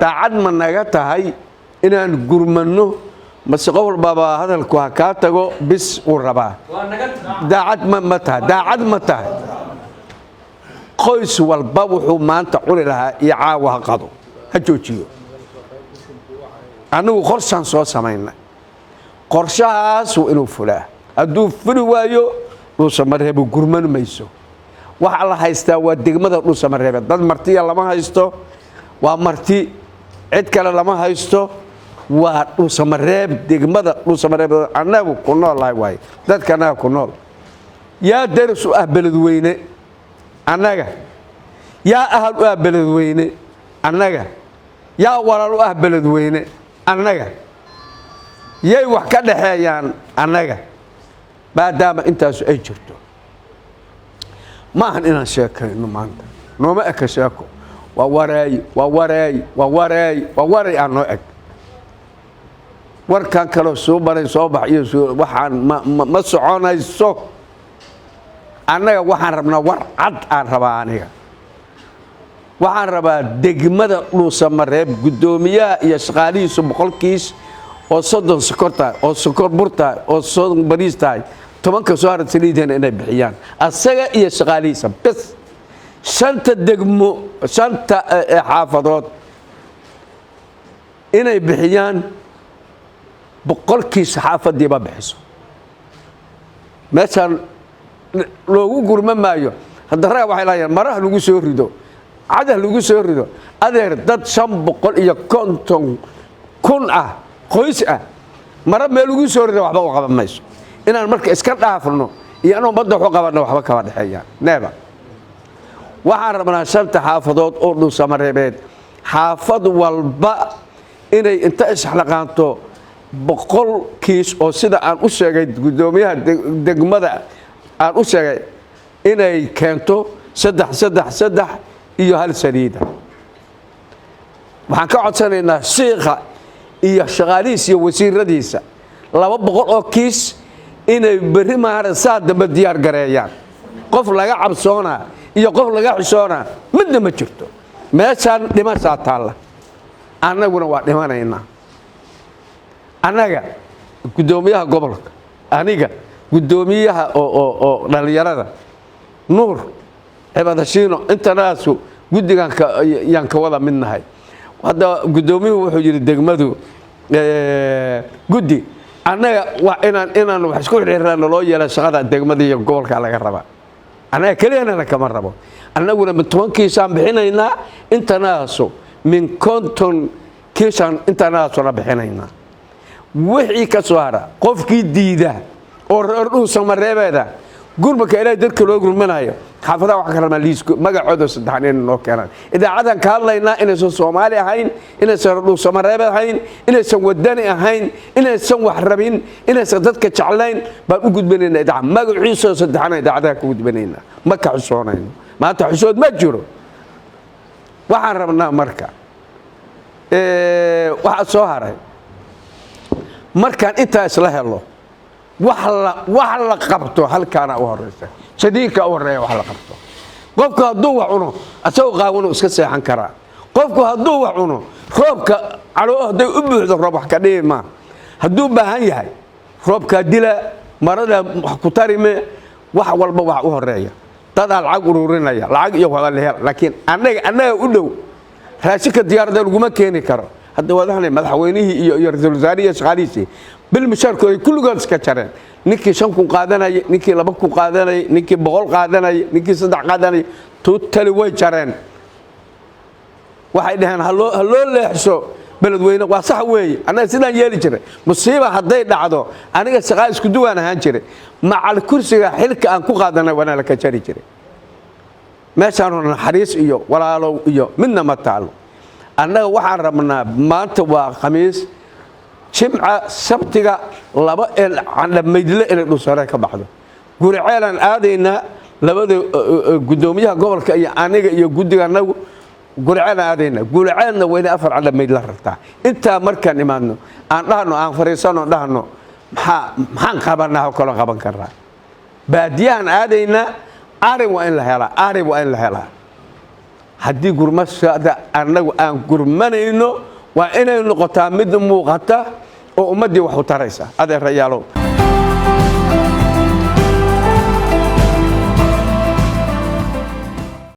Daacad ma naga tahay inaan gurmanno, mase qof walbaaba hadalku ha kaa tago bis uu rabaa? Daacad ma tahay? Daacad ma tahay? Qoys walba wuxuu maanta cuni lahaa iyo caawa ha qado, ha joojiyo. Annagu qorshaan soo samaynay, qorshahaas waa inuu fulaa. Hadduu fuli waayo, Dhuusamareebu gurman mayso. Waxa la haystaa waa degmada Dhuusamareebe. Dad martiya lama haysto, waa marti, cid kale lama haysto, waa Dhuusamareeb. Degmada Dhuusamareeb annagu ku noolahay waaye, dadka annaga ku nool. Yaa daris u ah Beledweyne? Annaga. Yaa ahal u ah Beledweyne? Annaga. Yaa walaal u ah Beledweyne? Annaga. Yay wax ka dhaxeeyaan? Annaga. Maadaama intaasu ay jirto, ma ahan inaan sheekayno maanta, nooma eka sheeko. Waa wareey, waa wareey, waa wareey, waa waray aan noo eg. Warkan kaloo soo baray, soo bax iyo waxaan ma soconayso. Annaga waxaan rabnaa war cad aan rabaa. Aniga waxaan rabaa degmada Dhuusamareeb guddoomiyaha iyo shaqaalihiisu 100 kiis oo 30 sokor tahay, oo sokor bur tahay, oo 30 bariis tahay, 10-ka soo hara saliidana inay bixiyaan asaga iyo shaqaalihiisa bes. Shanta degmo, shanta xaafadood inay bixiyaan 100 kiis, xaafadiiba bixiso. Meeshaan loogu gurma maayo. Hadda raga waxay lahaayeen maraha lagu soo rido, cadah lagu soo rido. Adeer, dad 550,000 ah, qoys ah, mara meel lagu soo rido waxba u qaban mayso. Inaan marka iska dhaafno iyo in ummadda wax u qabanno waxba kama dhexeeyaan neeba. Waxaan rabnaa shanta xaafadood oo Dhuusamareebeed xaafad walba inay inta isxlaqaanto 100 kiis oo sida aan u sheegay guddoomiyaha degmada aan u sheegay inay keento saddex, saddex, saddex iyo hal saliida. Waxaan ka codsanaynaa shiikha iyo shaqaalihiisa iyo wasiiradiisa 200 oo kiis inay berri maara saa dambe diyaar gareeyaan. Qof laga cabsoonaa iyo qof laga xishoonaa midna ma jirto. Meeshaan dhimashaa taalla, annaguna waa dhimanaynaa. Annaga guddoomiyaha gobolka, aniga guddoomiyaha oo dhallinyarada Nuur Cibadashiino, intanaasu guddigan yaan ka wada midnahay. Hadda guddoomiyuhu wuxuu yidhi degmadu guddi. Annaga waa inaan wax isku xirxiraan naloo yeela. Shaqada degmada iyo gobolka laga rabaa, annaga keliyana kama rabo. Annaguna min 10 kiisaan bixinaynaa, intanaasu min 50 kiisaan intanaasuna bixinaynaa. Wixii ka soo hara, qofkii diida oo reer Dhuusamareebeeda, gurmadka Ilaahay dadka loo gurmanayo, xaafadaha waxaan ka rabnaa liisko magacooda saddexan inay noo keenaan. Idaacadan ka hadlaynaa inaysan Soomaali ahayn, inaysan reer Dhuusamareeb ahayn, inaysan wadani ahayn, inaysan wax rabin, inaysan dadka jeclayn baan u gudbinaynaa. Idaaca magaciisoo saddexana idaacadaha ka gudbinaynaa. Ma ka xishoonayno maanta, xishood ma jiro. Waxaan rabnaa marka waxaa soo haray, markaan intaa isla helo, wax la qabto halkaana u horeysa, jadiidka u horeeya wax la qabto. Qofku hadduu wax cuno, asagoo qaawanu iska seexan karaa. Qofku hadduu wax cuno, roobka caloo hadday u buuxdo, roob wax ka dhibi maa. Hadduu baahan yahay, roobkaa dila, marada wax ku tarime. Wax walba wax u horeeya. Dadaa lacag ururinaya, lacag iyo wada la hel, laakiin annaga u dhow raashinka diyaaradda laguma keeni karo. Hadda wadahanay madaxweynihii iyo ra-iisul wasaarihii iyo shaqaalihiisii bil mishaarkooda kulligood iska jareen. Ninkii 5,000 qaadanayay, ninkii 2,000 qaadanayay, ninkii 100 qaadanayay, ninkii saddex qaadanayay, totally way jareen. Waxay dhaheen ha loo leexsho Beledweyne. Waa sax weeye. Annaga sidaan yeeli jiray, musiiba hadday dhacdo, aniga shaqaa isku duwaan ahaan jiray, macal kursiga xilka aan ku qaadanay waana la ka jari jiray. Meeshaanu naxariis iyo walaalow iyo midna ma taalo. Annaga waxaan rabnaa, maanta waa Khamiis, Jimca, Sabtiga laba candhamaydle inay Dhusare ka baxdo. Guriceelaan aadaynaa, labada guddoomiyaha gobolka iyo aniga iyo guddiga anagu Guriceelaan aadaynaa. Guriceelna waa inay afar candhamayd la rartaa. Intaa markaan imaadno, aan dhahno, aan fariisano, dhahno maxaan qabanaa oo kaloo qaban karnaa. Baadiyahan aadaynaa. Ari waa in la helaa, ari waa in la helaa. Haddii gurmashada annagu aan gurmanayno, waa inay noqotaa mid muuqata oo ummaddii wax u taraysa. Adeerayaalow.